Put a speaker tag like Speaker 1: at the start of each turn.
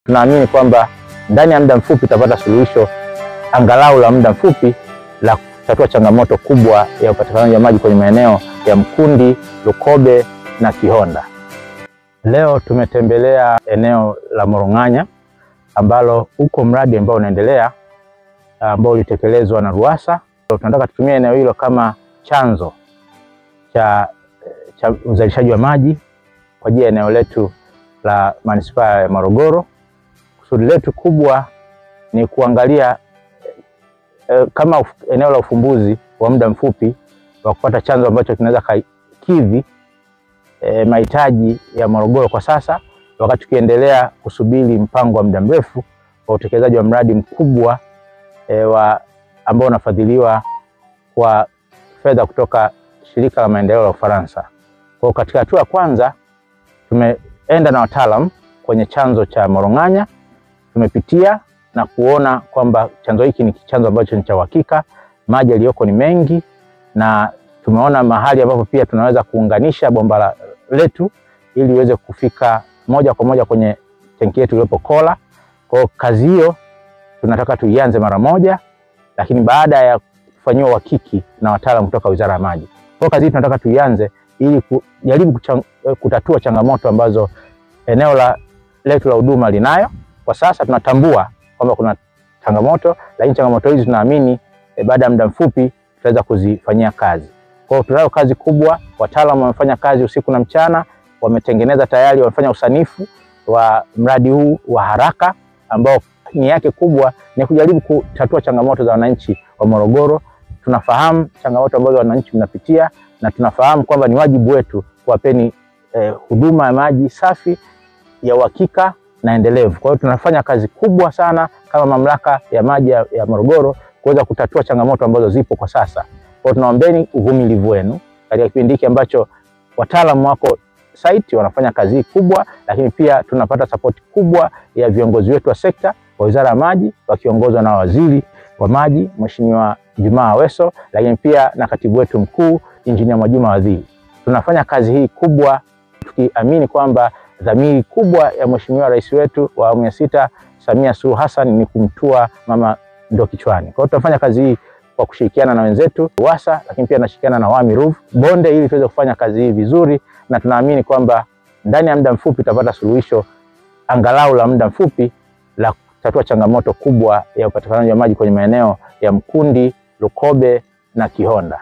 Speaker 1: Tunaamini kwamba ndani ya muda mfupi tutapata suluhisho angalau la muda mfupi la kutatua changamoto kubwa ya upatikanaji wa maji kwenye maeneo ya Mkundi, Lukobe na Kihonda. Leo tumetembelea eneo la Morong'anya ambalo uko mradi ambao unaendelea ambao ulitekelezwa na RUWASA. Tunataka tutumie eneo hilo kama chanzo cha uzalishaji wa maji kwa ajili ya eneo letu la manispaa ya Morogoro. Kusudi letu kubwa ni kuangalia kama eneo la ufumbuzi wa muda mfupi wa kupata chanzo ambacho kinaweza kikidhi mahitaji ya Morogoro kwa sasa, wakati tukiendelea kusubiri mpango wa muda mrefu wa utekelezaji wa mradi mkubwa ambao unafadhiliwa kwa fedha kutoka Shirika la Maendeleo la Ufaransa. Kwa katika hatua ya kwanza tumeenda na wataalamu kwenye chanzo cha Morong'anya, tumepitia na kuona kwamba chanzo hiki ni chanzo ambacho ni cha uhakika, maji yaliyoko ni mengi, na tumeona mahali ambapo pia tunaweza kuunganisha bomba letu ili iweze kufika moja kwa moja kwenye tenki yetu iliyopo Kola. Kwa kazi hiyo tunataka tuianze mara moja, lakini baada ya kufanyiwa uhakiki na wataalamu kutoka Wizara ya Maji. Kwa kazi hii tunataka tuianze ili kujaribu kutatua changamoto ambazo eneo letu la huduma linayo. Kwa sasa tunatambua kwamba kuna changamoto, lakini changamoto hizi tunaamini baada ya muda mfupi tutaweza kuzifanyia kazi. Kwa hiyo tunayo kazi kubwa, wataalamu wamefanya kazi usiku na mchana, wametengeneza tayari, wamefanya usanifu wa mradi huu wa haraka ambao nia yake kubwa ni kujaribu kutatua changamoto za wananchi wa Morogoro. Tunafahamu changamoto ambazo wananchi mnapitia na tunafahamu kwamba ni wajibu wetu kuwapeni huduma ya maji safi ya uhakika na endelevu. Kwa hiyo tunafanya kazi kubwa sana kama mamlaka ya maji ya Morogoro kuweza kutatua changamoto ambazo zipo kwa sasa. Kwa hiyo tunaombeni uvumilivu wenu katika kipindi hiki ambacho wataalamu wako site wanafanya kazi kubwa, lakini pia tunapata support kubwa ya viongozi wetu wa sekta wa Wizara ya Maji wakiongozwa na Waziri wa Maji Mheshimiwa Jumaa Aweso, lakini pia na katibu wetu mkuu Injinia Mwajuma Wadhili. Tunafanya kazi hii kubwa tukiamini kwamba dhamiri kubwa ya Mheshimiwa Rais wetu wa awamu ya 6 Samia Suluhu Hassan ni kumtua mama ndo kichwani. Kwa hiyo tunafanya kazi hii kwa kushirikiana na wenzetu RUWASA, lakini pia tunashirikiana na Wami Ruvu Bonde ili tuweze kufanya kazi hii vizuri, na tunaamini kwamba ndani ya muda mfupi tutapata suluhisho angalau la muda mfupi la kutatua changamoto kubwa ya upatikanaji wa maji kwenye maeneo ya Mkundi, Lukobe na Kihonda.